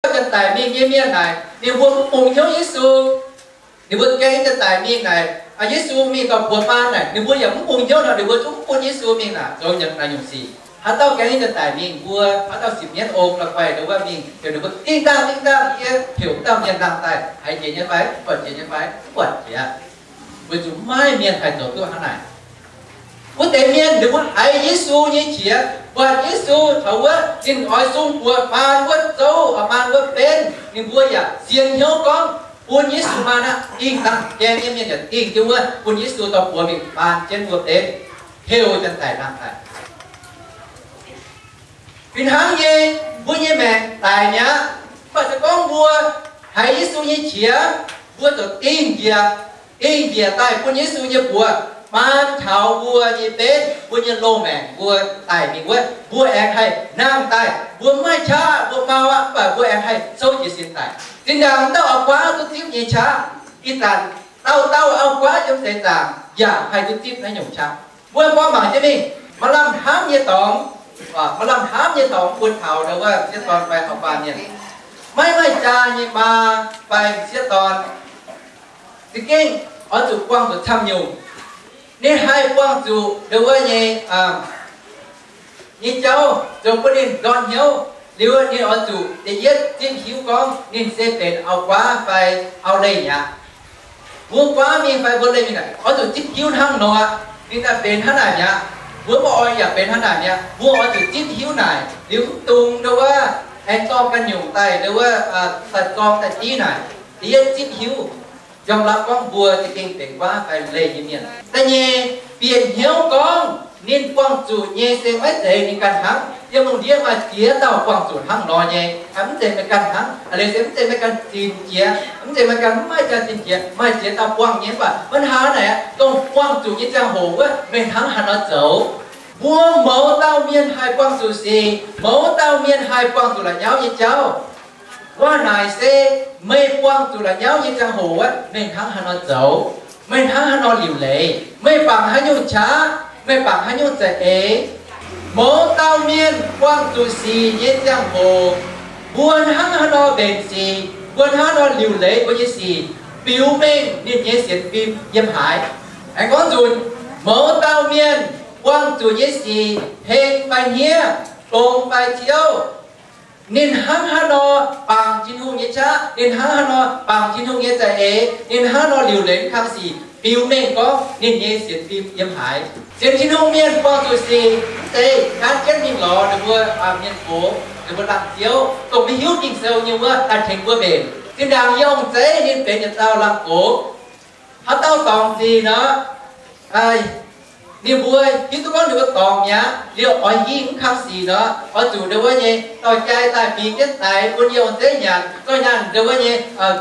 janx-daic mingh nyei mienh naaic, ninh mbuo mv bungx hnyouv Yesu. Ninh mbuo gaeng janx-daic mingh naaic, Yesu mingh dorh buoz maan naaic, ninh mbuo yaac mv bungx hnyouv nor, ninh mbuo zungv mv bun Yesu mingh naaic, zoux naaiv nyungc sic. Haaix dauh gaeng janx-daic mingh, mbuo haaix dauh sipv mienv ong la'guaih ndongc wuov mingh, heuc ninh mbuo dingh dangh dingh dangh yie heuc dauh mienh nangh daaih, haiz jiex nyei fai, buatc jiex nyei fai, buatc jiex. Weic zuqc maiv maaih mienh haih zoux duqv hnangv naaic. Wuov deix mienh ninh mbuo haiz Yesu nyei qiex, buatc Yesu taux wuov, ninh oix sung buoz maan wuov zouv, maan wuov benv, ninh mbuo yaac sienx hnyouv gorngv bun Yesu maan aqv. Dingh dangh gaeng nyei mienh yaac dingh jienv wuov, bun Yesu dorh buoz mingh maan jienv wuov benv, heuc janx-daic nangh daaih. Fih hnangv nyei, mbuo nyei maengc daic mi'aqv. Mv baac se gorngv mbuo haiz Yesu nyei qiex, mbuo ziouc dingh njiec, dingh njiec daaih bun Yesu nyei buoz maan taux mbuo nyei benv, mbuo nyei loz-maengc, mbuo daic mingh wuov, mbuo aengx haih nangh daaih. Mbuo maiv qaqv, mbuo mau aqv, mv baac mbuo aengx haih souv jiez sin daic. Zinh ndaangc dauh auv-guaav duqv zipv nyei qaqv, ih zanc dauh dauh auv-guaav yiem seix zaangc yaac haih duqv zipv naaiv nyungc qaqv. Mbuo gorngv mangc jienv mingh, maaih lamh hnamv nyei dorngx, maaih lamh hnamv nyei dorngx bun taux ndau wuov m'sieqv dorn fai auv-guaav mienh. Maiv maaih jaa nyei maa fai m'sieqv dorn za'gengh oix zuqc buangh zuqc camv nyungc. Ninh haih buangh zuqc ndau wuov nyei, nyei jauv zoux bun ninh nqorn hnyouv. Liuz ninh oix zuqc da'yietv zipv hiuv gorngv ninh se benx auv-guaav fai auv-leih mi'aqv. Mbuo guaav mingh fai mbuo leih mingh naaic, oix zuqc zipv hiuv hnangv nor aqv. Ninh daaih benx hnangv naaic mi'aqv. Mbuo maiv oix yaac benx hnangv naaic mi'aqv. Mbuo oix zuqc zipv hiuv naaic, liuz mv dungx ndau wuov aengx dorh ganh nyungc daaih ndau wuov daaih zorng daaih div naaic. Da'yietv zipv hiuv, yiem la'guaih gorngv mbuo za'gengh benx guaav fai leih nyei mienh. Da'nyeic, bieqc hnyouv gorngv ninh buangh zuqc nyei se maiv zeiz ninh ganh hnangv. Yiem lungh ndiev maaih ziex dauh buangh zuqc hnangv nor nyei. Mv zeiz meih ganh hnangv. Aa, liuz se mv zeiz meih ganh zinh jiex, mv zeiz meih ganh mv maaih jaa zinh jiex, maaih ziex dauh buangh nyei. Mv baac maiv hnangv naaic, dongh buangh zuqc nyei ziangh hoc wuov, meih hnangv haaix nor zoux? Mbuo mouz dauh mienh haih buangh zuqc sic, mouz dauh mienh haih buangh zuqc la'nyauv nyei jauv. Wuov naaic se meih buangh zuqc la'nyauv nyei ziangh hoc wuov, meih hnangv haaix nor zoux? Meih hnangv haaix nor liuc leiz? Meih bangc haaix nyungc qaqv? Meih bangc haaix nyungc za'eix? Mouz dauh mienh buangh zuqc sic nyei ziangh hoc, mbuo hnangv haaix nor mbenc sic, mbuo hnangv haaix nor liuc leiz mbuo nyei sic, biux mengh ninh nyei sienx fim yiem haaix. Aengx gorngv nzunc, mouz dauh mienh buangh zuqc nyei sic, heng fai hniev, dongz fai ciouv, ninh hnangv haaix nor bangc Tin-Hungh nyei qaqv, ninh hnangv haaix nor bangc Tin-Hungh nyei za'eix, ninh hnangv haaix nor liuc leiz kang sic, biux mengh gorngv ninh nyei sienx fim yiem haaix. Sienx Tin-Hungh mienh buangh zuqc sic mv zeiz gaanv jienv mingh lorz ninh mbuo mienh gox, ninh mbuo laangz ziouv, dongh maiv hiuv Ging-Sou nyei wuov daaih tengx mbuo mbenc. Zinh ndaangc yie ong-zeiv ninh benx yietc dauh laangz gox. Haaix dauh dorngc sic nor, ninh mbuo hiuv duqv gorngv ninh mbuo dorngc mi'aqv, liuz oix hingh mv kang sic nor, oix zuqc ndau wuov nyei dorh jai daaih bingx jienv daix bun yie ong-zeiv nyanc. Zorqv nyanc ndau wuov nyei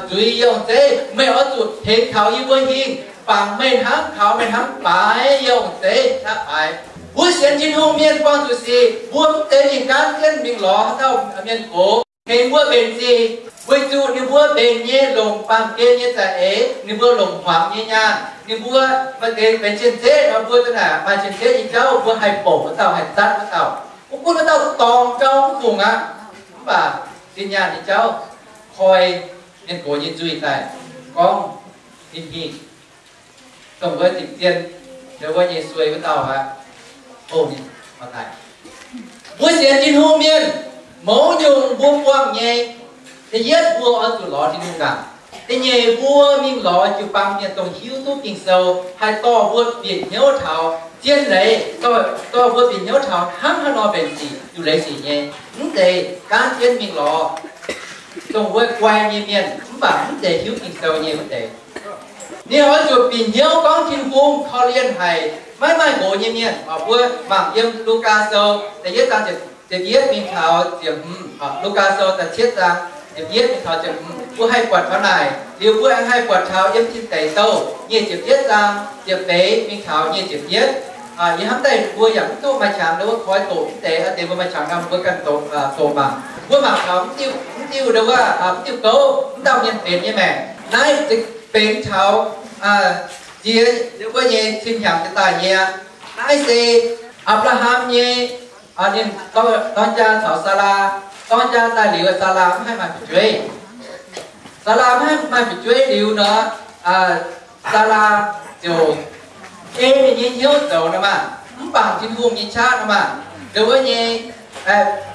zuiz yie ong-zeiv, meih oix zuqc tengx taux yie mbuo hingh, bangc meih hnamv kaux meih hnamv baaix yie ong-zeiv hnamv baaix. Mbuo sienx Tin-Hungh mienh buangh zuqc sic, mbuo mv zeiz mingh gaanv jienv mingh lorz haaix dauh mienh gox tengx mbuo mbenc sic, weic zuqc ninh mbuo mbenc nyei longc baamh gen nyei za'eix, ninh mbuo longc hmuangx nyei nyaanh, ninh mbuo maaih deix benx cien-ceqv nor, mbuo za'naaic maaih cien-ceqv nyei jauv mbuo haih bouc wuov dauh, haih zatv wuov dauh. Mv gunv wuov dauh dorngc gau mv fungc aqv, mv baac zinh nyaanh nyei jauv koi mienh gox nyei nzuih daaih gorngv ninh hingh dongh wuov zipc zien, ndau wuov nyei suei wuov dauh aqv. Tov ninh oix daaih. Mbuo sienx Tin-Hungh mienh, mouz nyungc mbuo buangh nyei, da'yietv mbuo oix zuqc lorz Tin-Hungh ndaangc. Da'nyeic mbuo mingh lorz jiu-baang mienh dongh hiuv duqv Ging-Sou, haih dorh mbuo bieqc hnyouv taux zien leiz, dorh, dorh mbuo bieqc hnyouv taux hnangv haaix nor mbenc sic, liuc leiz sic nyei. Mv zeiz gaanv jienv mingh lorz dongh wuov guai nyei mienh, mv baac mv zeiz hiuv Ging-Sou nyei wuov deix. Ninh oix zuqc bieqc hnyouv gorngv Tin-Hungh korv-lienh haic, maiv maaih nqox nyei mienh. Mbuo mangc yiem Lugaa Sou da'yietv zaang ziepc yietv mingh taux ziepc hmz, Lugaa Sou da'cietv zaang ziepc yietv mingh taux ziepc hmz, mbuo haih buatc taux naaic. Liuz mbuo aengx haih buatc taux yiem Tin Deic Douh nyic ziepc yietv zaang ziepc feix mingh taux nyic ziepc yietv. Yie hnamv daaih mbuo yaac mv duqv maaih qangx ndau wuov koi doqc mv deix, deix mbuo maaih qangx nor mbuo ganh doqc, doqc mangc. Mbuo mangc taux mv diuh, mv diuh ndau wuov, mv diuh gouv, mv dauh mienh benx nyei maengc. Naaiv benx taux ziex wuov nyei cin hnyangx daaih nyei aqv. Naaiv se Apc^laa^ham nyei, ninh dorn jaa caux Saalaa, Dorn jaa daaih liuz, Saalaa mv haih maaih fu'jueiv. Saalaa mv haih maaih fu'jueiv liuz nor, Saalaa ziouc ei ninh nyei hnyouv zoux nor maah, mv bangc Tin-Hungh nyei qaqv nor maah, ndongc wuov nyei,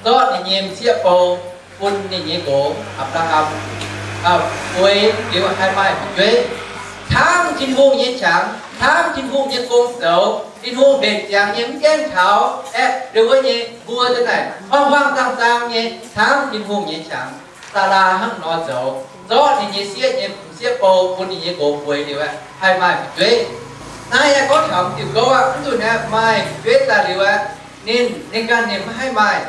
zorqv ninh nyei m'sieqv bou bun ninh nyei nqox Apc^laa^ham bueix liuz haih maaih fu'jueiv. Hnangv Tin-Hungh nyei qangx, hnangv Tin-Hungh nyei gong zoux, Tin-Hungh mbenc ziangx nyei, mv gaengh taux, aeqv, ndongc wuov nyei mbuo za'naaic huaang-huaang zaang-zaang nyei hnangv Tin-Hungh nyei qangx. Saalaa hnangv nor zoux, zorqv ninh nyei sieqv nyei m'sieqv bou bun ninh nyei nqox bueix liuz aeqv, haih maaih fu'jueiv. Naaiv yaac gorngv taux diuh gouv aqv. Mv nzunc aeqv, maaih fu'jueiv daaih liuz aeqv, ninh, ninh ganh ninh mv haih maaih.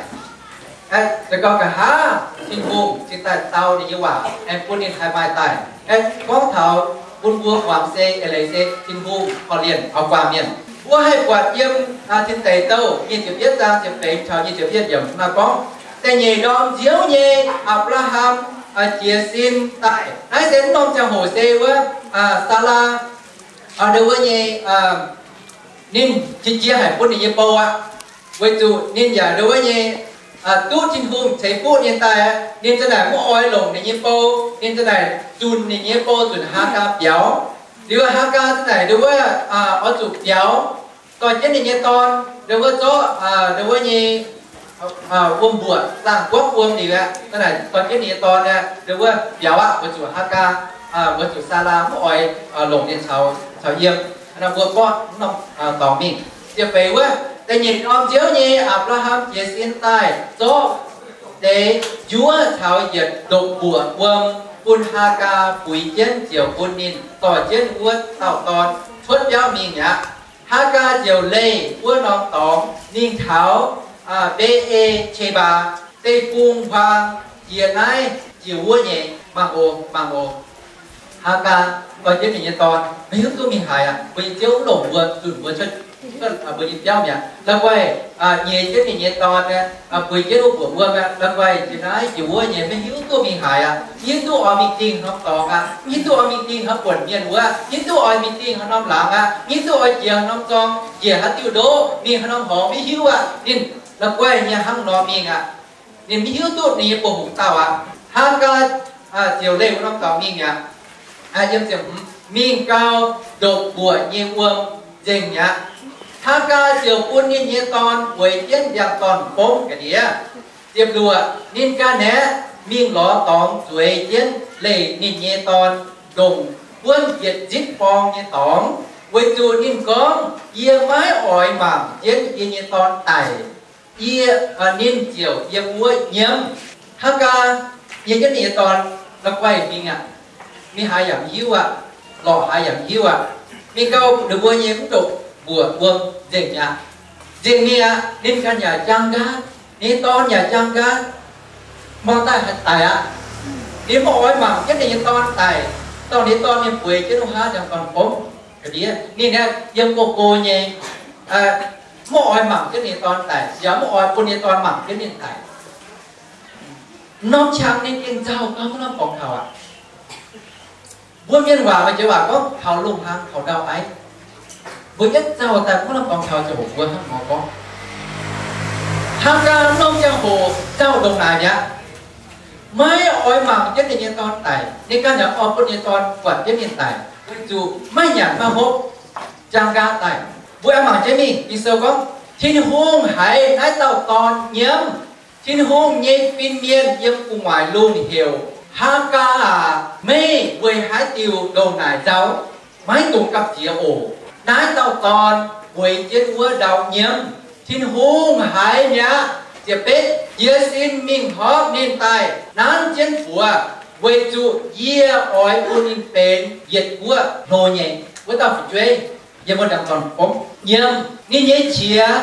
Aeqv, se gorngv nqa'haav Tin-Hungh cingx daaih dau ninh nyei waac aeqv, bun ninh haih maaih daaih. Aeqv, gorngv taux bun mbuo muangx se eix leiz se Tin-Hungh korv-lienh taux guangc mienh. Mbuo haih buatc yiem Tin Deic Douh nyic ziepc yietv zaang ziepc feix taux nyic ziepc yietv yiemc nor gorngv, da'nyeic ndorm nziouv nyei Apc^laa^ham jiez sin daaih. Naaiv se mv norm ziangh hoc se wuov Saalaa, ndongc wuov nyei, ninh qiex jiez haic bun ninh nyei bou aqv. Weic zuqc ninh yaac ndongc wuov nyei duqv Tin-Hungh ceix fuqv nyei daaih aqv. Ninh za'naaic mv oix longc ninh nyei bou. Ninh za'naaic zunc ninh nyei bou zunc Haagaa biaux. Liuz Haagaa za'naaic ndongc wuov oix zuqc biaux dorh jienv ninh nyei dorn, ndongc wuov zorqv ndongc wuov nyei wuom mbuoqc, zaangh guoqv wuom liuz aqv, za'naaic dorh jienv ninh nyei dorn aeqv, ndongc wuov biaux aqv. Weic zuqc Haagaa, weic zuqc Saalaa mv oix longc ninh caux yiem. Nor mbuo gorngv norm dorngx mingh. Ziepc feix wuov, da'nyeic ndorm nziouv nyei Apc^laa^ham jiez sin daaih zorqv deix njuov caux yietc ndopv-mbuoqc wuom bun Haagaa buix jienv ziouc bun ninh dorh jienv wuov dauh dorn cuotv biauv mingh mi'aqv. Haagaa ziouc leih wuov norm dorngx mingh taux Mbe^e^qe^mbaa, deic-bung-huaang jiex naaiv jiex wuov nyei. Mangc oc, mangc oc. Haagaa dorh jienv ninh nyei dorn, maiv hiuv duqv mingh haaix aqv. Mbuo nyei Ziouv mv longc mbuo, zunc mbuo cuotv, cuotv mbuo nyei biauv mi'aqv. La'guaih nyeiz jienv ninh nyei dorn, bueix jienv wuov mbuoqc wuom aqv. La'guaih jiex naaiv jiex wuov nyei, maiv hiuv duqv mingh haaix aqv. Maiv hiuv duqv oix mingh dingh norm dorngx aqv. Maiv hiuv duqv oix mingh dingh haaix buonc mienh wuov. Maiv hiuv duqv oix mingh dingh haaix norm laangz aqv. Maiv hiuv duqv oix jiex haaix norm zorng, njiec haaix diuh ndoqv, mingh haaix norm horngz, maiv hiuv aqv. Ninh la'guaih nyei hnangv nor mingh aqv. Ninh maiv hiuv duqv ninh nyei buoz-hungx dauh aqv. Haagaa ziouc leih wuov norm dorngx mingh mi'aqv. Mingh gau, ndopv-mbuoqc nyei wuom nzengc mi'aqv. Haagaa ziouc bun ninh nyei dorn bueix jienv ndiangx-dorn-fomv ga'ndiev. Ziepc luoqc, ninh ganh aeqv, mingh lorz dorngx zueiz jienv leih ninh nyei dorn ndongc buonv yietc nzipv borng nyei dorngx, weic zuqc ninh gorngv, Yie maiv oix mangc jienv yie nyei dorn daic. Yie, ninh ziouc yiem wuov nyiemv. Hnangv gaax, yie jienv ninh nyei dorn la'guaih mingh aqv. Mingh haaix yaac mv hiuv aqv. Lorqc haaix yaac mv hiuv aqv. Mingh gau, ninh mbuo nyei mv ndopv-mbuoqc wuom nzengc mi'aqv. Nzengc mi'aqv. Ninh ganh yaac jaang nqaatv, ninh nyei dorn yaac jaang nqaatv. Muangx daaih haaix daic aqv. Ninh mv oix mangc jienv ninh nyei dorn daic. Dorh ninh nyei dorn mingh bueix jienv wuov haav ndiangx-dorn-fomv ga'ndiev. Ninh aeqv, yiem go go nyei, mv oix mangc jienv ninh nyei dorn daic, yaac mv oix bun ninh nyei dorn mangc jienv ninh daic. Norm qangx ninh gengh nzauh gau wuov norm dorngx taux aqv. Mbuo mienh waac maaih joux waac gorngv, taux lungh hlang taux ndau aiv. Mbuo yietv nzauh daaih wuov norm dorngx taux ziangh hoc mbuo hnangv nor gorngv. Hnangv gaax norm ziangh hoc nzauh ndongc naaic mi'aqv. Maiv oix mangc jienv ninh nyei dorn daic. Ninh ganh yaac mv oix bun ninh nyei dorn buatc jienv ninh daic, weic zuqc maiv nyanc maiv hopv, jaang nqaatv daaih. Mbuo aengx mangc jienv mingh, Ging-Sou gorngv, Tin-Hungh haiz naaiv dauh dorn nyiemv. Tin-Hungh nyei fin-mienh yiem gu'nguaaic lungh heuc, Haagaa aac, meih weic haaix diuc ndongc naaic nzauh? Maiv dungx gamh nziex oc. Naaiv dauh dorn bueix jienv wuov ndau nyiemv. Tin-Hungh haiz mi'aqv. Ziepc betv, Jiez sin mingh hopv ninh daaih, nanv jienv buoz, weic zuqc yie oix bun ninh benx yietc guoqv hlo nyei. Wuov dauh fu'jueiv yiem wuov ndiangx-dorn-fomv nyiemv. Ninh nyei qiex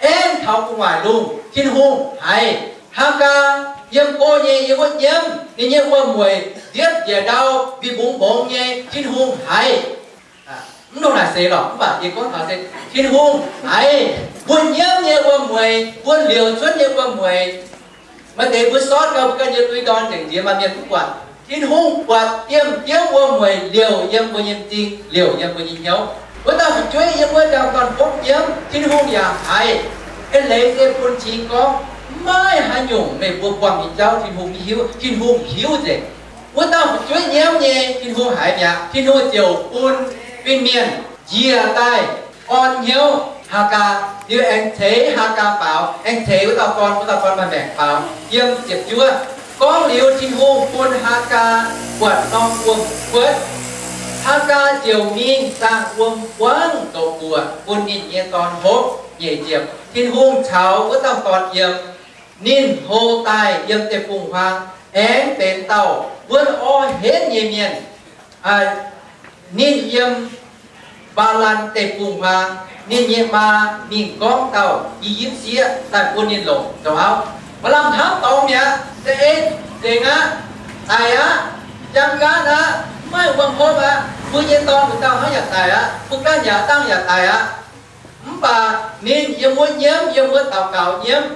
aengx taux gu'nguaaic lungh. Tin-Hungh haiz, Haagaa yiem go nyei yiem wuov nyiemv. Ninh nyei wuom-mueic nziepv njiec ndau, mbih mbungx mbongx nyei. Tin-Hungh haiz. Mv dungx naaic seix lorqc, mv baac yie gorngv taux se Tin-Hungh haiz mbuo nyiemv nyei wuom-mueic, mbuo liouc cuotv nyei wuom-mueic. Maaih deix mbuo sortv gau mbuo ganh nyei lui-ndorn nzengc nziex, maaih mienh mv buatc. Tin-Hungh buatc diemv diemv wuom-mueic liouc yiem mbuo nyei m'zing, liouc yiem mbuo nyei hnyouv. Wuov dauh fu'jueiv yiem wuov ndiangx-dorn-fomv nyiemv, Tin-Hungh yaac haiz. Eix leiz se bun cing gorngv, Maiv maaih haaix nyungc meih mbuo buangh nyei jauv Tin-Hungh maiv hiuv. Tin-Hungh hiuv nzengc. Wuov dauh fu'jueiv nyiemv nyei, Tin-Hungh haiz mi'aqv. Tin-Hungh ziouc bun fin-mienh njiec daaih orn hnyouv Haagaa, liuz aengx ceix Haagaa faaux, aengx ceix wuov dauh gorn, wuov dauh gorn maaih maengc faaux. Yiem ziepc juov gorngv liuz, Tin-Hungh bun Haagaa buatc norm wuom-kuotv. Haagaa ziouc mingh zaangh wuom buangv doqc buoqc bun ninh nyei dorn hopv. Nyic ziepc, Tin-Hungh caux wuov dauh dorn yiem. Ninh hlo daaih yiem deic-bung-huaang, aengx benx dauh wuonv orv henv nyei mienh. Ninh yiem Mbaa^lan deic-bung-huaang. Ninh nyei maa mingh gorngv dauh i yipv sieqv daaih bun ninh longc zoux auv. Maaih lamh hnamv dorngx mi'aqv. Za'eix nzengc aqv. Daic aqv. Jang gaanv aqv. Mv maaih wuom hopv aqv. Mbuo nyei dorn wuov dauh hnangv yaac daic aqv. Mbuo ganh yaac dangh yaac daic aqv. Mv baac ninh yiem wuov nyiemv, yiem wuov daux gaux nyiemv,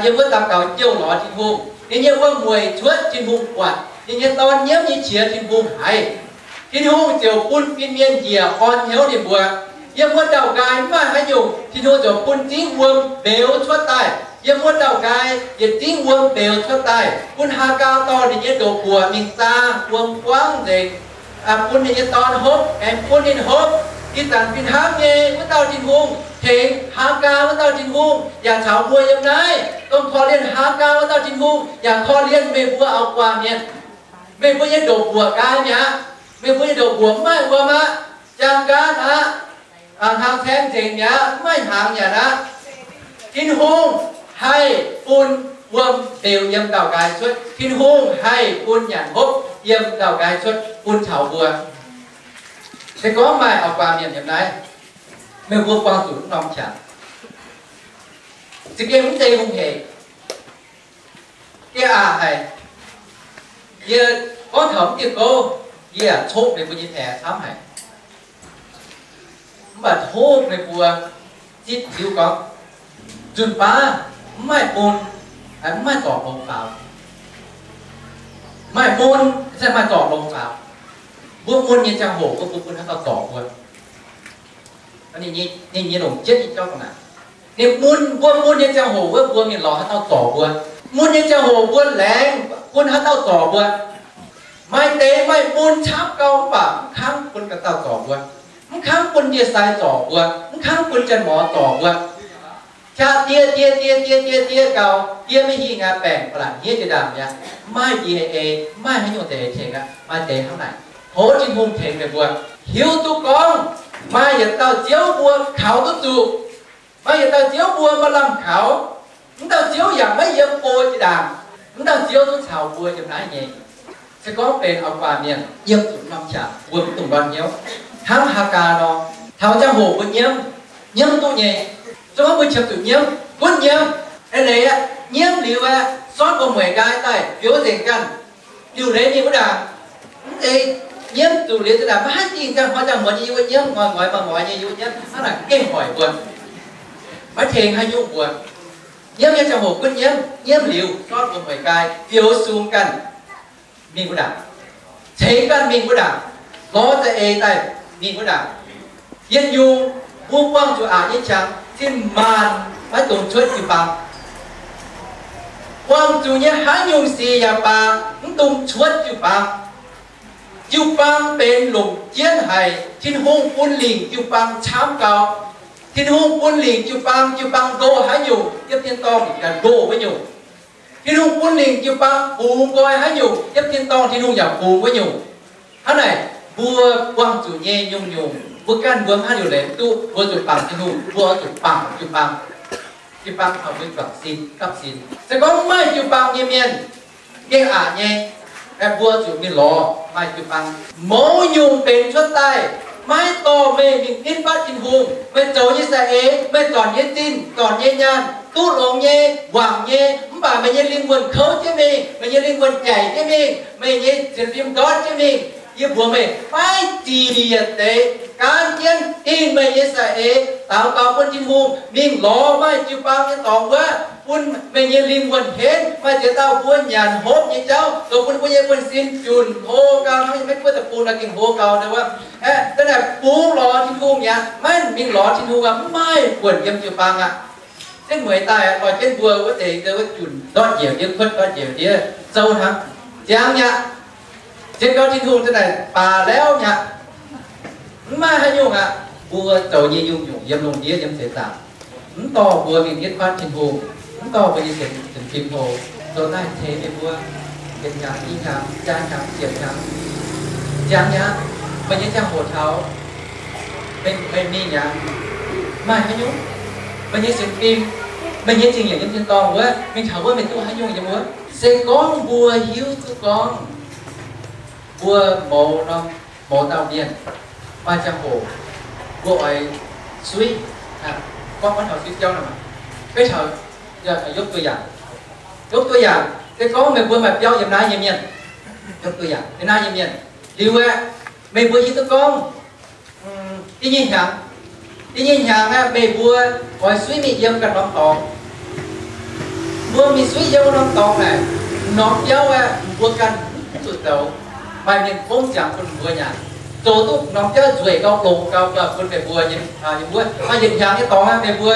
yiem wuov daux gaux jouh lorz Tin-Hungh. Ninh nyei wuom-mueic cuotv Tin-Hungh buatc. Ninh nyei dorn nyiemv nyei qiex Tin-Hungh haiz. Tin-Hungh ziouc bun fin-mienh njiec orn hnyouv ninh mbuo. Yiem wuov ndau-nqaai mv maaih haaix nyungc, Tin-Hungh ziouc bun zingv wuom mbeux cuotv daaih. Yiem wuov ndau-nqaai yietc zingv wuom mbeux cuotv daaih, bun Haagaa dorh ninh nyei ndoqc buoc mingh zaangh wuom buangv nzengc, bun ninh nyei dorn hopv, aengx bun ninh hopv. Ih zanc fih hnangv nyei, wuov dauh Tin-Hungh tengx Haagaa wuov dauh Tin-Hungh yaac caux mbuo yiem naaiv. Dongh korv-lienh Haagaa wuov dauh Tin-Hungh yaac korv-lienh meih mbuo auv-guaax mienh. Meih mbuo nyei ndoqc buoc nqaai mi'aqv. Meih mbuo nyei ndoqc buoc mv maaih wuom aqv. Jang gaanv aqv. Hnaangx caeng nzengc mi'aqv, mv maaih hnaangx nyanc aqv. Tin-Hungh haih bun wuom mbeux yiem ndau-nqaai cuotv. Tin-Hungh haih bun nyanc hopv yiem ndau-nqaai cuotv bun taux mbuo. Se gorngv maaih auv-guaax mienh yiem naaiv, meih mbuo buangh zuqc wuov norm qangx. Za'gengh mv zeiz hungh heic. Gengh aqc haic. Yie gorngv taux mv diuh gouv, yie yaac copv meih mbuo nyei paeqc camv haic. Mv baac tov meih mbuo zipv liuz gorngv, nzunc baav mv maaih mun, mv maaih zorc longx faaux. Maaih mun, se maaih zorc longx faaux. Mbuo mun nyei ziangh hoc mbuo bun haaix dauh zorc mbuo? Ninh nyei longc jienv nyei jauv ga'naaiv. Ninh mun, mbuo mun nyei ziangh hoc wuov mbuo mingh lorz haaix dauh zorc mbuo? Mun nyei ziangh hoc mbuo laengz bun haaix dauh zorc mbuo? Maaih deix maaih mun camv gau mv baac mv kangv bun ganh dauh zorc mbuo, mv kangv bun ndie sai zorc mbuo, mv kangv bun janx-mor zorc mbuo. Qaqv diev diev diev diev diev diev gau, diev maiv hingh aqv, baengc ba'laqc hniev jiex ndaangc mi'aqv. Mv maaih D N A, mv maaih haaix nyungc deix tengx aqv. Maaih deix hnangv naaic. Tov Tin-Hungh tengx meih mbuo hiuv duqv gorngv maaih yietc dauh Ziouv mbuo kaux duqv zuqc. Maaih yietc dauh Ziouv mbuo maaih lamh kaux. Mv dauh Ziouv yaac maiv yiem go jiex ndaangc. Mv dauh Ziouv zungv caux mbuo yiem naaiv nyei. Se gorngv benx auv-guaax mienh, yiem zuqc norm qangx mbuo mv dungx lorz hnyouv. Hnangv Haagaa nor, taux ziangh hoc mbuo nyiemv, nyiemv duqv nyei. Se gorngv mbuo qiemx zuqc nyiemv, gunv nyiemv. Eix leiz aqv, nyiemv liuz aqv, sortv wuom-mueic nqaai daaih, biouz nzengc ganh, liuc leiz mingh wuov ndaangc. Mv zeiz nyiemv zuqc liuz zinh ndaangc maiv haih dingh ziangh hnoi ziangh muonz nyei yie wuov nyiemv, ngoix ngoix moix moix nyei yie wuov nyiemv, hnangv naaic gengh hoic mbuo, maiv tengx haaix nyungc mbuo. Nyiemv nyei ziangh hoc gunv nyiemv, nyiemv liuz sortv wuom-mueic nqaai, biouz sung ganh mingh wuov ndaangc, ceix ganh mingh wuov ndaangc, lorz za'eix daaih mingh wuov ndaangc. Yietc nyungc, mbuo buangh zuqc aqc nyei qangx cin-maanc maiv dungx cuotv jiu-baang. Buangh zuqc nyei haaix nyungc sic yaac baac, mv dungx cuotv jiu-baang. Jiu-baang benx longc jienv haic. Tin-Hungh bun lingc jiu-baang camv gau. Tin-Hungh bun lingc jiu-baang, jiu-baang ndoh haaix nyungc, yiem tin-dorngh ganh ndoh wuov nyungc. Tin-Hungh bun lingc jiu-baang bungx nqoi haaix nyungc, yiem tin-dorngh Tin-Hungh yaac bungx wuov nyungc. Hnangv naaic, mbuo buangh zuqc nyei nyungc-nyungc, mbuo ganh mbuo maiv haih liuc leiz mv duqv, mbuo zuqc bangc Tin-Hungh, mbuo oix zuqc bangc jiu-baang. Jiu-baang caux mbuo juangc sin, gapv sin. Se gorngv mv maaih jiu-baang nyei mienh, gengh aqc nyei, mbuo zuqc mingh lorz maaih jiu-baang. Mouz nyungc benx cuotv daaih, maiv dorh meih mingh nitv fatv Tin-Hungh. Meih zoux nyei za'eix, meih zornc nyei zinh, zornc nyei nyaanh, duqv longx nyei, wangc nyei, mv baac meih nyei lingh wuonh kouv jienv mingh, meih nyei lingh wuonh jaic jienv mingh, meih nyei sienx fim ndortv jienv mingh. Yie mbuox meih, maiv ziec yietc deix, gaanv jienv dingh meih nyei za'eix, daux gaux bun Tin-Hungh, mingh lorz maaih jiu-baang nyei dorngx wuov, bun meih nyei lingh wuonh henv. Maaih ziex dauh mbuo nyanc hopv nyei jauv zoux bun mbuo nyei buonv-sin junc hlo gau, hnangv Meiv Guoqv deic-bung naaic gengh hlo gau wuov. Aeqv, da'naaic bungx lorz Tin-Hungh mi'aqv. Maiv mingh lorz Tin-Hungh aqv, mv maaih buonc yiem jiu-baang aqv. Jienv mueiz daaih lorz jienv mbuo wuov deix, wuov junc ndortv njiec ndiev, kuotv ndortv njiec ndiev, zouv hnangv. Ziangx mi'aqv. Zien gau Tin-Hungh daaih naaic baac lauh mi'aqv. Mv maaih haaix nyungc aqv. Mbuo zoux nyei nyungc-nyungc yiem lungh ndiev yiem seix zaangc, mv dorh mbuo mingh nitv fatv Tin-Hungh, mv dorh mbuo nyei sienx fim hlo, zoux daaih ceix meih mbuo yietc hnyangx, i hnyangx, jaa hnyangx, ziepc hnyangx. Ziangx mi'aqv. Meih nyei ziangh hoc taux, meih, meih mingh mi'aqv. Maaih haaix nyungc? Meih nyei sienx fim, meih nyei zingh nyeic yiem tin-dorngh wuov, mingh taux wuov meih duqv haaix nyungc yiem wuov? Se gorngv mbuo hiuv duqv gorngv mbuo mouz norm, mouz dauh mienh maaih ziangh hoc mbuo oix suiv, gorngv taux suiv biauv nor, beiv taux, yopv duqv yaangc, yopv duqv yaangc, se gorngv meih mbuo maaih biauv yiem naaiv nyei mienh, yopv duqv yaangc yiem naaiv nyei mienh, liuz aeqv, meih mbuo hiuv duqv gorngv da'nyeic hnyangx, da'nyeic hnyangx aeqv, meih mbuo oix suiv mingh yiem ganh norm dorngx. Mbuo mingh suiv yiem norm dorngx naaic, norm biauv aeqv, mbuo ganh mv zuqc zoux, maaih mienh gomv ziangx bun mbuo nyanc. Zoux duqv norm biauv nzueic gau, longx gau, bun meih mbuo nyei, maaih yietc hnyangx nyei dorngx aeqv, meih mbuo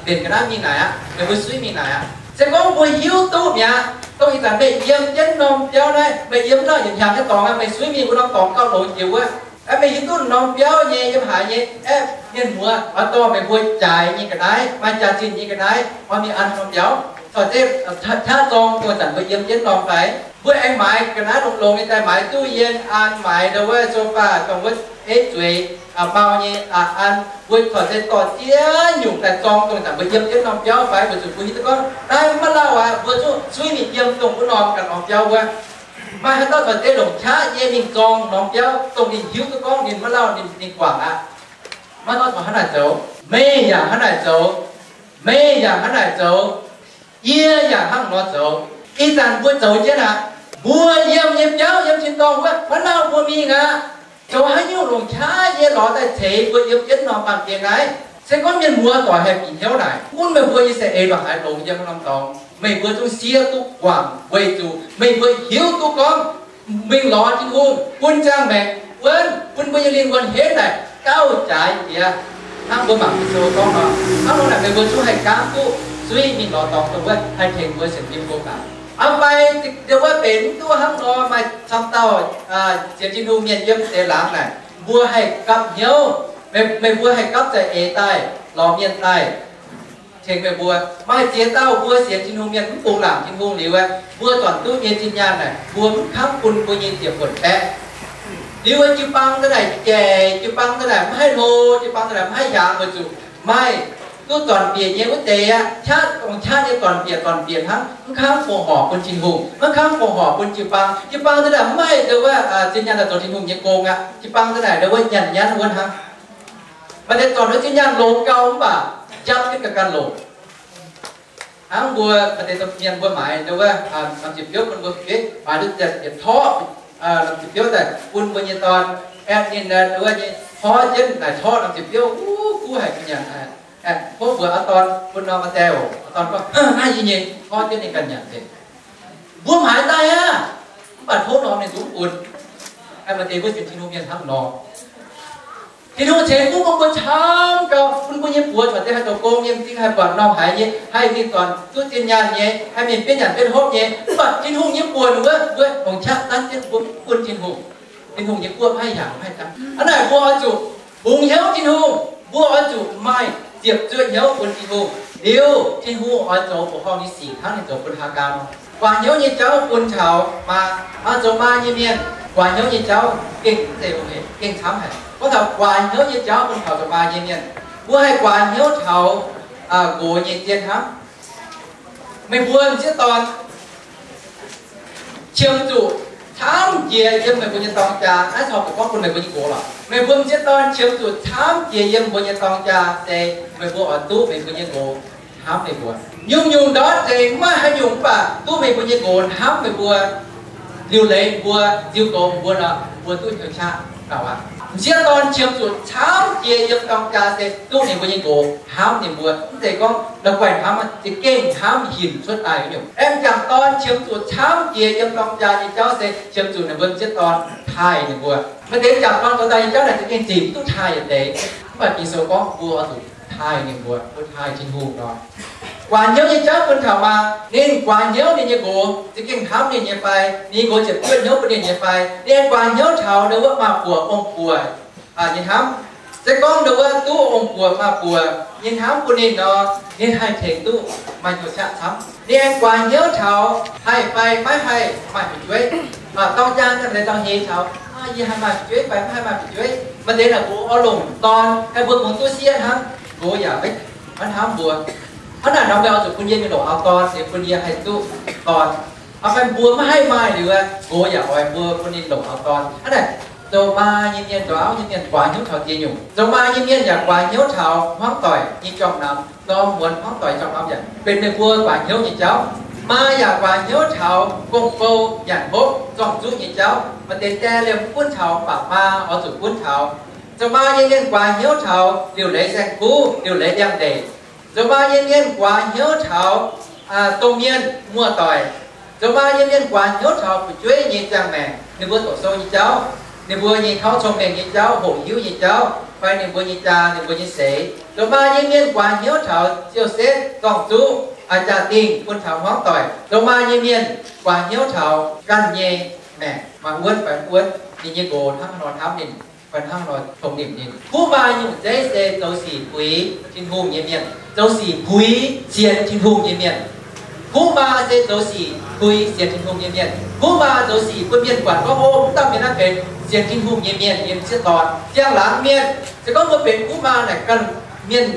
mbenc ga'naaiv mingh naaic aqv, meih mbuo suiv mingh naaic aqv. Se gorngv mbuo hiuv duqv mi'aqv, dongh ih zanc meih yiem jienv norm biauv naaiv, meih yiem naaiv yietc hnyangx nyei dorngx aeqv, meih suiv mingh wuov norm dorngx gauh longx jiex wuov, aeqv, meih hiuv duqv norm biauv nyei yiem haaix nyei, aeqv, mienh muoz oix dorh meih mbuo jaaix nyei ga'naaiv, maaih jaax-zinh nyei ga'naaiv oix mingh an norm biauv. Corc zeiv qaqv zorng dongh zanc mbuo yiem jienv norm fai, mbuo aengx maaiz ga'naaiv longx-longx nyei daaih, maaiz duqv yien an, maaiz ndau wuov sofa, dongh wuov eiv zueiz, mau nyei an, mbuo corc zeiv dorh ziex nyungc daaih zorng dongh zanc mbuo yiem jienv norm biauv fai, weic zuqc mbuo hiuv duqv gorngv naaiv maiv lauh aqv, mbuo zungv suiv mingh yiem dongh wuov norm ganh norm biauv wuov. Maaih haaix dauh corc zeiv longc qaqv nyei mingh zorng norm biauv dongh ninh hiuv duqv gorngv ninh maiv lauh, ninh, ninh guangc aqv. Maiv dauh corc hnangv naaic zoux. Meih yaac hnangv naaic zoux. Meih yaac hnangv naaic zoux. Yie yaac hnangv nor zoux. Ih zanc mbuo zoux jienv aqv. Mbuo yiem nyei biauv yiem tin-dorngh wuov, maiv lauh mbuo mingh aqv. Zoux haaix nyungc longc qaqv nyei lorz daaih ceix mbuo yiem jienv norm baamh gen naaiv. Se gorngv mienh muoz doic haih bieqc hnyouv naaic, gunv meih mbuo nyei saeng-eix mangc haaix longx yiem norm dorngx, meih mbuo zungv siev duqv guangc weic zuqc meih mbuo hiuv duqv gorngv mingh lorz Tin-Hungh bun ziangh maengc wuonv, bun mbuo nyei lingh wuonh henv naaic gauh jaaix jiex. Hnangv mbuo mangc Ging-Sou gorngv nor, hnangv nor naaic meih mbuo zungv haih gaamv duqv suiv mingh lorz dorngx dongh wuov haih tengx mbuo sienx fim go gaax. Aa fai ndau wuov benx mv duqv hnangv nor, maaih camv dauh sienx Tin-Hungh mienh yiem deix laangz naaic, mbuo haih gapv hnyouv, meih, meih mbuo haih gapv za'eix daaih, lorz mienh daaih tengx meih mbuo. Maaih ziex dauh mbuo sienx Tin-Hungh mienh mv bungx laangc Tin-Hungh liuz aeqv, mbuo zornc duqv nyei zinh nyaanh naaic, mbuo mv kangv bun mbuo nyei ziepc buonc baeqv. Liuz jiu-baang daaih naaic jaic, jiu-baang daaih naaic maiv haih hlo, jiu-baang daaih naaic maiv haih hiaangx, weic zuqc maaih duqv zornc bieqc nyei wuov deix aqv, qaqv, dongh qaqv nyei zornc bieqc, zornc bieqc hnangv, mv kangv fongc horc bun Tin-Hungh, mv kangv fongc horc bun jiu-baang. Jiu-baang daaih naaic mv maaih ndau wuov zinh nyaanh daaih zoux Tin-Hungh nyei gong aqv. Jiu-baang daaih naaic ndau wuov nyanc nyanv wuov hnangv. Maaih deix zornc wuov zinh nyaanh longx gau mv baac japv jienv ga'ganh longc. Hnangv mbuo maaih deix domh mienh mbuo maaiz ndau wuov, aa, norm ziepc biouv bun mbuo fu'jueiv, maaiz duqv ziepc torqv, aa, norm ziepc biouv daaih bun mbuo nyei dorn, aeqv, ninh ndau wuov nyei torqv jienv naaic torqv norm ziepc biouv, wuov, kuv haic nyei aqv. Aeqv, tov mbuox aa dorn bun norm aa die oc. Aa dorn gorngv, naaiv yie nyei, torqv jienv ninh ganh nyanc nzengc. Mbuo maaiz daaih aqv, mv baac tov norm ninh zungv bun. Aeqv, maaih deix mbuo sienx Tin-Hungh mienh hnangv nor. Tin-Hungh ceix fuqv bun mbuo camv gau, bun mbuo nyei buoz corc deix haih zoux gong nyei, m'zing haih buatc norm haiz nyei, haih mingh zornc duqv zinh nyaanh nyei, haih mingh bietv nyanc bietv hopv nyei. Mv baac Tin-Hungh nyei buonc wuov, mbuo longc qaqv zanv jienv mbuo mv bun Tin-Hungh. Tin-Hungh nyei guoqv maiv haih hnyangx, maiv haih zanv. Hnangv naaic mbuo oix zuqc bungx hnyouv Tin-Hungh, mbuo oix zuqc maaih ziepc zuoqv hnyouv bun Tin-Hungh. Liuz Tin-Hungh oix zoux mbuoqc horngh nyei sic hnangv ninh zoux bun Haagaa nor. Guaax hnyouv nyei jauv bun taux maa. Aa, zoux maa nyei mienh guaax hnyouv nyei jauv gengh mv zeiz hungh hec, gengh camv haic. Gorngv taux guaax hnyouv nyei jauv bun taux zoux maa nyei mienh, mbuo haih guaax hnyouv taux, aa, nqox nyei zien hnamv. Meih mbuo m'sieqv dorn qiemx zuqc camv jiex yiem meih mbuo nyei dorng jaa. Naaiv corc gorngv bun meih mbuo nyei nqox lorqc. Meih mbuo m'sieqv dorn qiemx zuqc camv jiex yiem mbuo nyei dorng jaa se meih mbuo oix duqv meih mbuo nyei nqox hnamv meih mbuo. Nyungc-nyungc ndortv nzengc, mv maaih haaix nyungc mv baac duqv meih mbuo nyei nqox hnamv meih mbuo, liuc leiz mbuo, ziux goux mbuo nor, mbuo duqv hnyouv qaqv gauh aqv. M'sieqv dorn qiemx zuqc camv jiex yiem dorng jaa se duqv ninh mbuo nyei nqox hnamv ninh mbuo. Mv zeiz gorngv la'guaih hnamv, za'gengh hnamv hinc cuotv daaih nyungc. Aengx m'jangc dorn qiemx zuqc camv jiex yiem dorng jaa nyei jauv se qiemx zuqc ninh mbuo m'sieqv dorn taaih ninh mbuo. Maaih deix m'jangc dorn zoux daaih nyei jauv naaic za'gengh zinc mv duqv taaih yietc deix. Mv baac Ging-Sou gorngv mbuo oix zuqc taaih ninh mbuo, mbuo taaih Tin-Hungh nor. Guaax hnyouv nyei jauv bun taux maa, ninh guaax hnyouv ninh nyei nqox za'gengh hnamv ninh nyei fai, ninh nyei nqox ziepc zuoqv hnyouv bun ninh nyei fai, ninh aengx guaax hnyouv taux ninh wuov maa-buoc ong-buoc nyei hnamv. Se gorngv ninh wuov duqv ong-buoc maa-buoc nyei hnamv bun ninh nor, ninh haih tengx duqv maaih hnyouv qaqv camv. Ninh aengx guaax hnyouv taux haih fai maiv haih maaih fu'jueiv. Dorng jaa daaih dangh heix taux, yie haih maaih fu'jueiv fai maiv haih maaih fu'jueiv. Maaih deix naaic mbuo oix longc dorn, haih mbuo kungx duqv siev hnangv, nqox yaac maiv hnamv mbuo. Hnangv naaic nor, meih oix zuqc bun yie mingh longc auv-dorn, se bun yie haih duqv dorn. Aa, fai mbuo maiv haih maaih liuz, nqox yaac oix mbuo bun ninh longc auv-dorn. Hnangv naaic, zoux maa nyei mienh, zoux auv nyei mienh guaax hnyouv taux ziex nyungc. Zoux maa nyei mienh yaac guaax hnyouv taux hmuangv doic nyei jorm-namx, ndorm muonz hmuangv doic jorm-namx yaac benx meih mbuo guaax hnyouv nyei jauv. Maa yaac guaax hnyouv taux gong-bou, nyanc hopv, zorng-zuqv nyei jauv. Maaih deix die liemh mv gunv taux, mv baac maa oix zuqc gunv taux. Zoux maa nyei mienh guaax hnyouv taux liuc leiz saeng-kuv, liuc leiz liangx-ndeic. Zoux maa nyei mienh guaax hnyouv taux domh mienh muoz-doic. Zoux maa nyei mienh guaax hnyouv taux fu'jueiv nyei ziangh maengc, ninh mbuo doqc sou nyei jauv, ninh mbuo nyei kauv cong-mengh nyei jauv, hoqc hiuv nyei jauv, fai ninh mbuo nyei jaa, ninh mbuo nyei seix. Zoux maa nyei mienh guaax hnyouv taux ziouc setv, zorng-zuqv, jaa-dingh bun taux hmuangv doic. Zoux maa nyei mienh guaax hnyouv taux ganh nyei maengc maaih wuonv fai mv wuonv, ninh nyei nqox hnangv haaix nor hnamv ninh, fai hnangv haaix nor tongx nimc ninh. Kuv maa nyungc zeiv se zoux sic puix Tin-Hungh nyei mienh, zoux sic puix sienx Tin-Hungh nyei mienh. Kuv maa se zoux sic puix sienx Tin-Hungh nyei mienh. Kuv maa zoux sic bun mienh buatc gorngv, o, mv dauh mienh naaiv benx sienx Tin-Hungh nyei mienh nyei m'sieqv dorn. Ziangh laangz mienh, se gorngv mbuo benx kuv maa naaic, ganh mienh,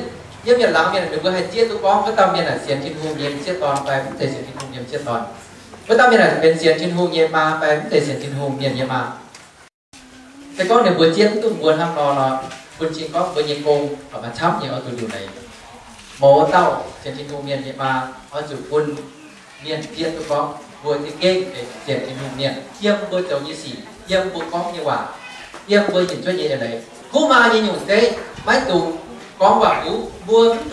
yiem yietc laangz mienh ninh mbuo haih zieqv duqv gorngv wuov dauh mienh naaic sienx Tin-Hungh nyei m'sieqv dorn fai mv zeiz sienx Tin-Hungh nyei m'sieqv dorn. Wuov dauh mienh naaic benx sienx Tin-Hungh nyei maa fai mv zeiz sienx Tin-Hungh mienh nyei maa. Se gorngv ninh mbuo zieqv mv duqv mbuo hnangv nor nor, bun cing gorngv mbuo nyei gong maaih camv nyei oix zuqc liuc leiz. Mouz dauh sienx Tin-Hungh mienh nyei maa oix zuqc bun mienh zieqv duqv gorngv mbuo za'gengh benx sienx Tin-Hungh mienh, yiem mbuo zoux nyei sic, yiem mbuo gorngv nyei waac, yiem mbuo nyunc zuov nyei eix leiz. Kuv maa nyei nyungc zeiv maiv dungx gorngv waac-huv. Mbuo mv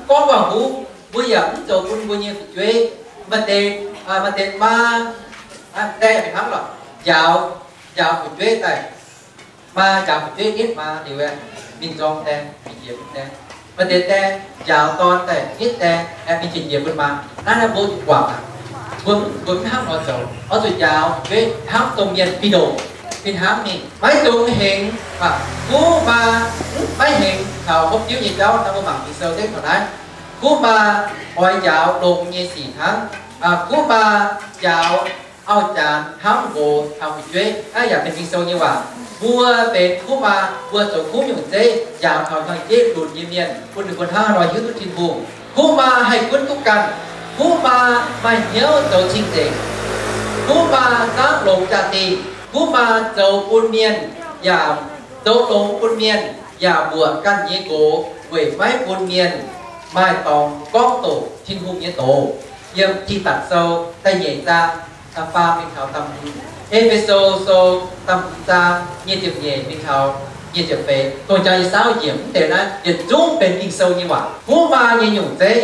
gorngv waac-huv, mbuo yaac mv zoux bun mbuo nyei fu'jueiv. Maaih deix, maaih deix maa, die hnangv lorqc, njaaux, njaaux fu'jueiv daaih. Maa njaaux fu'jueiv nitv maa liuz, mingh nzorng die, mingh jiex bun die. Maaih deix die njaaux dorn daaih nitv die, mingh jiex jiex bun maa. Naaiv, naaiv mbuo guangc aqv. Mbuo, mbuo mv hnangv nor zoux. Oix zuqc njaaux fu'jueiv hnangv domh mienh fih ndoqc, fih hnangv mingh. Maiv dungx hengx, kuv maa maiv hengx taux hopv diuv nyei jauv. Naaiv mbuo mangc Ging-Sou dengv taux naaiv. Kuv maa oix njaaux longx nyei sic hnangv. Kuv maa njaaux auv-janx hnangv nqox taux fu'jueiv. Naaiv yaac benx Ging-Sou nyei waac. Mbuo benx kuv maa, mbuo zoux kuv nyungc zeiv njaaux taux hnyangx-jeiv lunc nyei mienh, bun ninh mbuo hnangv haaix nor hiuv duqv Tin-Hungh. Kuv maa haih gunv duqv ganh. Kuv maa maaih hnyouv zoux cing-nzengc. Kuv maa zaangv longx jaa-dingh. Kuv maa zoux bun mienh yaac, zoux longx bun mienh yaac mbuoqc ganh nyei nqox weic maiv bun mienh maaih dorngx gorngv doqc Tin-Hungh nyei doz. Yiem Tidatc Sou da'nyeic zaang, da'faam mingh taux da'hmz. E^fe^so Sou da'hmz zaang nyic ziepc nyeic mingh taux nyic ziepc feix. Dongh jangx yietc saauv yiemc mv deix naaiv yietc zungv benx Ging-Sou nyei waac. Kuv maa nyei nyungc zeiv,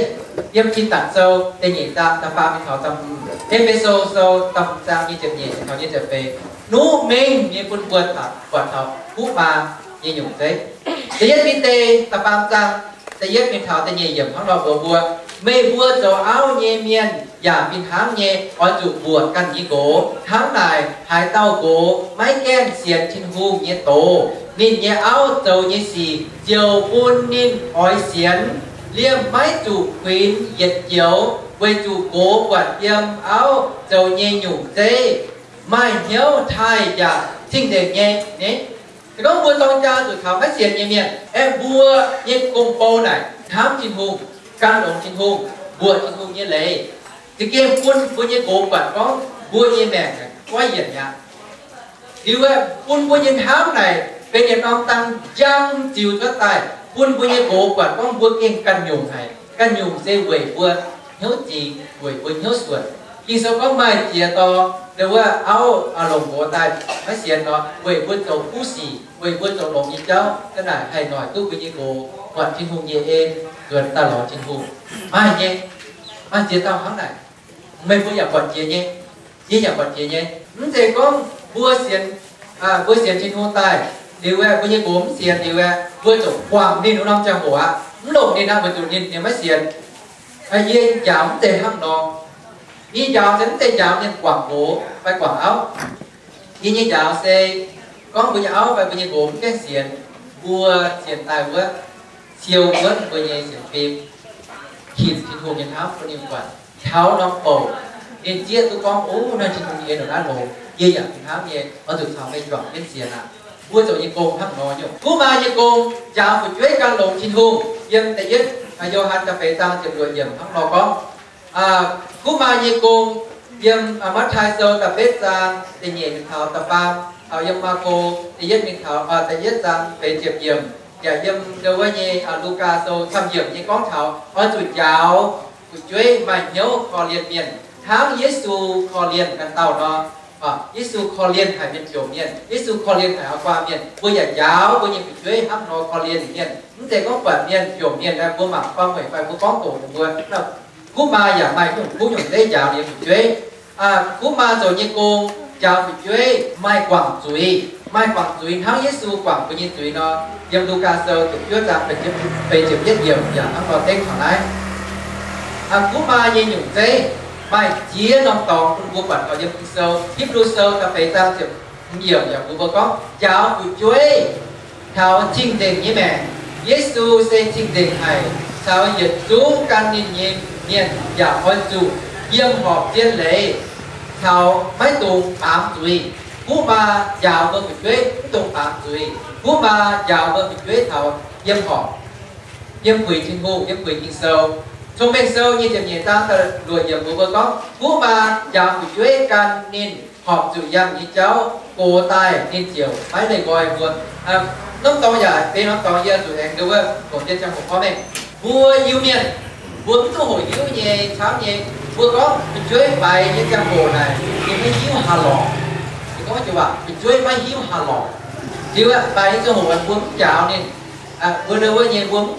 yiem Tidatc Sou da'nyeic zaang, da'faam mingh taux da'hmz. E^fe^so Sou da'hmz zaang nyic ziepc nyeic mingh taux nyic ziepc feix. Nuqv mengh nyei bun mbuo buatc taux kuv maa nyei nyungc zeiv. Da'yietv Bide da'faam zaang, da'yietv mingh taux da'nyeic yiemc hnangv nor mbuox mbuo, meih mbuo zoux auv nyei mienh yaac fih hnangv nyei oix zuqc mbuoqc ganh nyei nqox. Hnangv naaic, haaix dauh nqox maiv gaengh sienx Tin-Hungh nyei doz, ninh nyei auv zoux nyei sic ziouc bun ninh oix sienx. Liemh maiv zuqc kuinx yietc joux, weic zuqc nqox buatc yiem auv zoux nyei nyungc zeiv maaih hnyouv taaih yaac cing-nzengc nyei. Se gorngv mbuo dorng jaa zuqc taux maiv sienx nyei mienh, aeqv, mbuo nyei gong-bou naaic hnamv Tin-Hungh, gan longx Tin-Hungh, mbuoqc Tin-Hungh nyei leiz, za'gengh bun mbuo nyei nqox buatc gorngv mbuo nyei maengc goiv yienc mi'aqv. Liuz aeqv, bun mbuo nyei hnamv naaic benx yietc norm dang njang ziux cuotv daaih, bun mbuo nyei nqox buatc gorngv mbuo gengh ganh nyungc haic. Ganh nyungc se weic mbuo hnyouv zingx, weic mbuo hnyouv suonc. Ging-Sou gorngv maaih ziex dorh, wuov auv longc nqox daaih maiv sienx nor, weic mbuo zoux kuv sic, weic mbuo zoux longx nyei jauv, ga'naaic haih noic duqv mbuo nyei nqox buatc Tin-Hungh nyei en, nzuonx daaih lorz Tin-Hungh. Maaih nyei, maaih ziex dauh hnangv naaic. Meih mbuo yaac buatc jiex nyei, yie yaac buatc jiex nyei. Mv zeiz gorngv mbuo sienx, mbuo sienx Tin-Hungh daaih liuz aeqv, mbuo nyei nqox mv sienx liuz aeqv, mbuo ziouc guangc ninh wuov norm ziangh hoc aqv. Mv longc ninh aqv, weic zuqc ninh, ninh maiv sienx. Yie njaaux mv zeiz hnangv nor. Yie njaaux se mv zeiz njaaux mienh guangc loz fai guangc auv. Yie nyei njaaux se gorngv mbuo nyei auv fai mbuo nyei nqox mv gaengh sienx, mbuo sienx daaih wuov, siou wuonv mbuo nyei sienx fim, hinc Tin-Hungh nyei hnamv bun ninh buatc. Taux norm bouc, ninh zieqv duqv gorngv, Ov, naaiv Tin-Hungh nyei en ndongc naaiv longx, yie yaac fih hnangv nyei, oix zuqc caux meih juangc jienv sienx aqv. Mbuo zoux nyei gong hnangv nor nyungc. Kuv maa nyei gong, njaaux fu'jueiv gan longx Tin-Hungh. Yiem da'yietv Yo^han da'feix zaang ziepc luoqc yiemc hnangv nor gorngv. Kuv maa nyei gong, yiem Matv^taai Sou da'betv zaang da'nyeic mingh taux da'faam, taux yiem Maako da'yietv mingh taux, da'yietv zaang feix ziepc yiemc, yaac yiem ndo wuov nyei Lugaa Sou camv yiemc nyei gorngv taux oix zuqc njaaux fu'jueiv maaih hnyouv korv-lienh mienh, hnangv Yesu korv-lienh ganh dauh nor. Yesu korv-lienh haic mienh jomc mienh, Yesu korv-lienh haic auv-guaa mienh. Mbuo yaac njaaux mbuo nyei fu'jueiv hnangv nor korv-lienh mienh. Mv zeiz gorngv buatc mienh jomc mienh, mbuo mangc baamh mueic fai mbuo gorngv doqc ninh mbuo. Kuv maa yaac maaih nyungc kuv nyungc zeiv njaaux ninh nyei fu'jueiv. Kuv maa zoux nyei gong, njaaux fu'jueiv maaih guangc zuiz, maaih guangc zuiz hnangv Yesu guangc mbuo nyei zuiz nor. Yiem Lugaa Sou ziepc juov zaang feix ziepc yietv yiemc yaac hnangv nor dengv taux naaiv. Kuv maa nyei nyungc zeiv maaih ziex norm dorngx bun mbuo buatc taux yiem Ging-Sou. Hipv^lu Sou da'feix zaang ziepc hmz yiemc yaac mbuox mbuo gorngv, njaaux fu'jueiv taux cing-nzengc nyei maengc. Yesu se cing-nzengc haic, caux yietc zungv gan ninh nyei mienh yaac oix zuqc yiem horpc zien leiz caux maiv dungx baamz zuiz. Kuv maa njaaux mbuo fu'jueiv mv dungx baamz zuiz. Kuv maa njaaux mbuo fu'jueiv taux yiem horpc, yiem puix Tin-Hungh, yiem puix Ging-Sou. Cong-Mengh Sou nyei ziepc nyeic zaang da'luoqc yiemc mbuox mbuo gorngv, kuv maa njaaux fu'jueiv gan ninh horpc zuqc yangh nyei jauv, gox daaih ninh ziouc maiv leih nqoi mbuo. Norm dorngx yaac benx norm dorngx yie zuqc aengx ndo wuov longc jienv ziangh hoc gorngv mengh. Mbuo Iu-Mienh, mbuo mv duqv hoqc hiuv nyei camv nyei. Mbuo gorngv fu'jueiv faix nyei ziangh hoc naaic, ninh maiv hiuv haah lorqc. Ninh gorngv jienv waac, fu'jueiv maiv hiuv haah lorqc. Liuz faix nyei ziangh hoc mbuo mv njaaux ninh, mbuo ndo wuov nyei mbuo mv